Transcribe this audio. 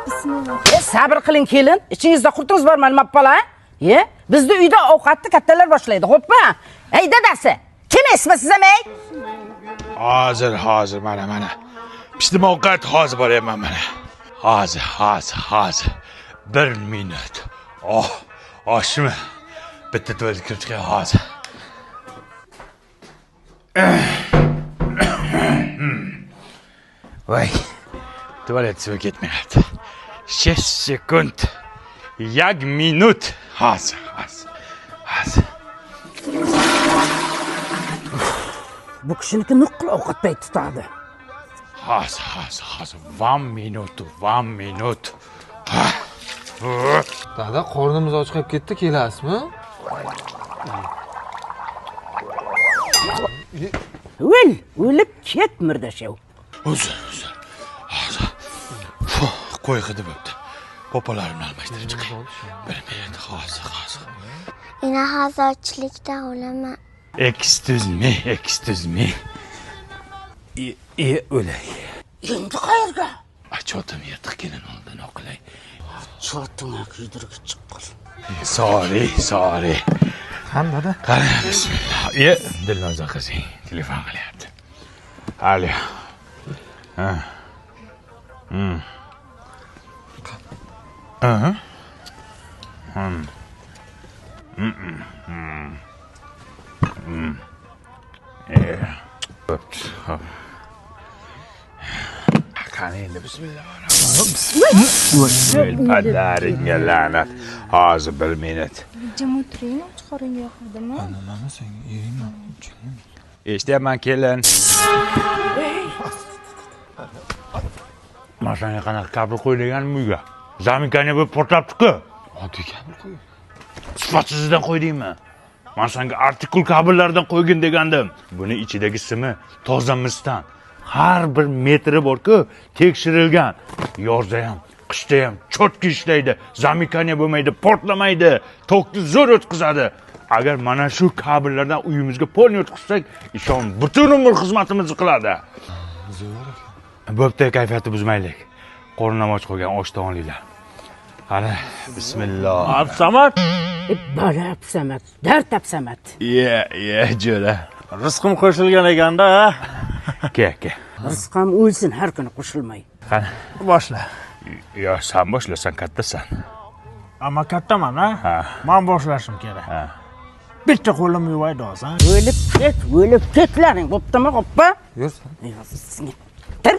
Bismillah. Sabr qiling kelin. Ichingizda qurtingiz bormi nima bola? Ye, bizni uyda ovqatni kattalar boshlaydi, xo'pmi? Ey dadasi, kim esmi siz ham ey? Hozir, hozir, mana, mana. Pishdim ovqat, hozir boryapman mana. Hozir, hozir, hozir. Bir minut. Oh, oshmi? Bitta tuvalet kirib chiqay hozir. Voy. Tuvalet suvi ketmayapti. 6 sekund. 1 minut. Hozir, hozir. Hozir. Bu kishiniki nuqul ovqat payt tutadi. Hozir, hozir, hozir. 1 minut, 1 minut. Dada, qornimiz ochqab ketdi, kelasizmi? O'l, o'lib ket murdashav. Uzr, uzr. Hozir. Qo'y hidi bo'pti. Popalarimni almashtirib chiqay. 1 minut, hozir, hozir. Ina hozir ochlikdan o'laman. Excuse me, excuse me. O'lay. Endi qayerga? Achotim yirtiq kelin oldin oqlay. Chotingga kuydirib chiqqil. Sorry, sorry. Qani dada? Qani, bismillah. Dilnoza qizing telefon qilyapti. Alo. Ha. Aha. Bo'pti. Hop. Qani endi bismillah. Padaringga la'nat. Hozir 1 minut. Jim o'tiring, och qoringa yoqadimi? Nima sen eringman? Eshityapman kelin. Man senga qanaqa kabel qo'y deganim uyga. Zamikani bo'lib portlabdi-ku. Oddiy kabel qo'y. Sifatsizdan qo'ydingmi? Man senga artikul kabellardan qo'ygin degandim. Buni ichidagi simi toza misdan. Har bir metri bor-ku, tekshirilgan. Yozda ham, qishda ham cho'tki ishlaydi. Zamikani bo'lmaydi, portlamaydi, tokni zo'r o'tkazadi. Agar mana shu kabellardan uyimizga polni o'tkazsak, ishon butun umr xizmatimizni qiladi. Zo'r ekan. Bo'pti, kayfiyatni buzmaylik. Qornim och qolgan, osh taomliklar. Qani, bismillah. Absamad. Bola Absamad, dard Absamad. Ye, ye, jo'ra. Rizqim qo'shilgan ekanda, ha? Ke, ke. Rizqam o'lsin har kuni qo'shilmay. Qani. Boshla. Yo, sen boshla, sen kattasan. Amma kattaman, ha? Ha. Men boshlashim kerak. Ha. Bitta qo'lim yuvaydi hozir. O'lib ket, o'lib ketlaring, bo'ptimi, xo'pmi? Yursin. Tir.